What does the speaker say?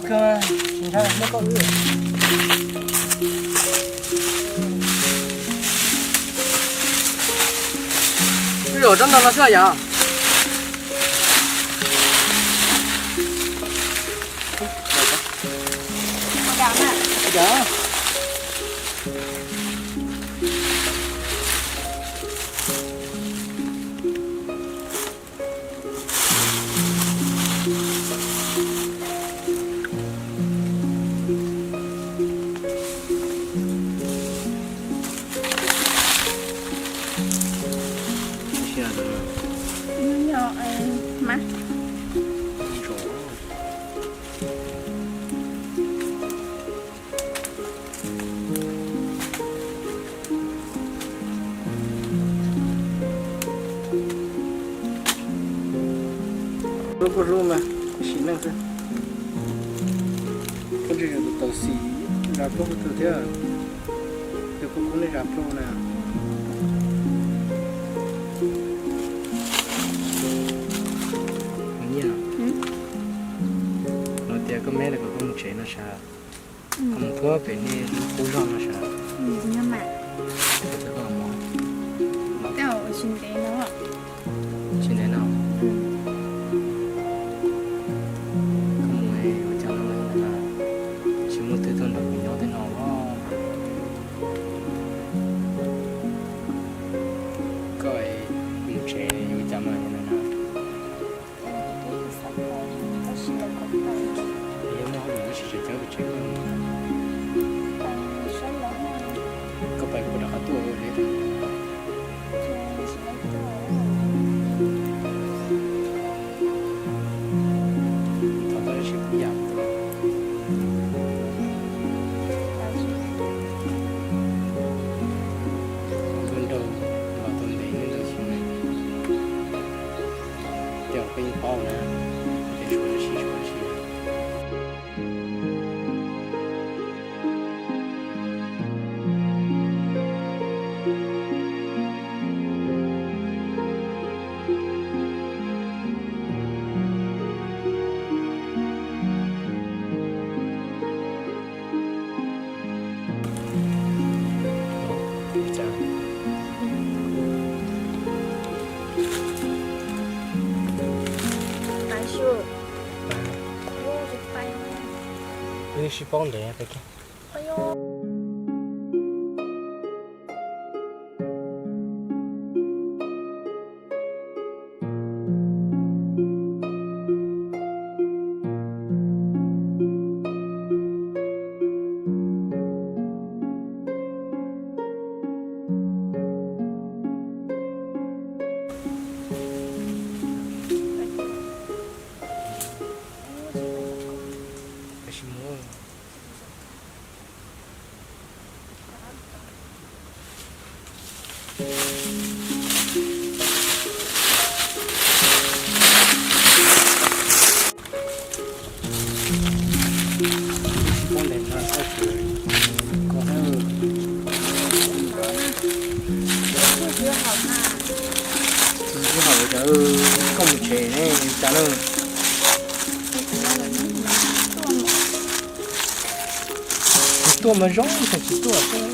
Kawg, tsis ntshai, muaj koj wb. Wb zaum rau ntawm no xwb yom. Hlub kuj hlub mas, sim neej xwb. Koj tsis tau xim zas plaub hauv tawg thiab, yog koj kub nej zas plaub na. Nyiaj, no tias koj me los kom koj mus tsev no sas, koj mus puag pem nej lub qub zog no sas. Tsis ntev no. Koj mus ua cas no, tsis muaj twg tuaj nrog kuv nyob tej no los. Koj mus tsev ua cas no no na. Yog muaj hauj lwm tab sis tseem cab pes tsawg koj. Koj pais kuv rov qab tuaj ua li. Thov koj tab sis kuv yam tuaj. Nkauj nraug los tau ntev nej ntau xyoo na. Tej zaum koj yeej paub na, tias suav dab tsi suav dab tsi. Wb sib paub ntev peb. Ib hom cov koj mus tsev ne, cas na. Tsis tuaj mas zoo, tsis tuaj xwb.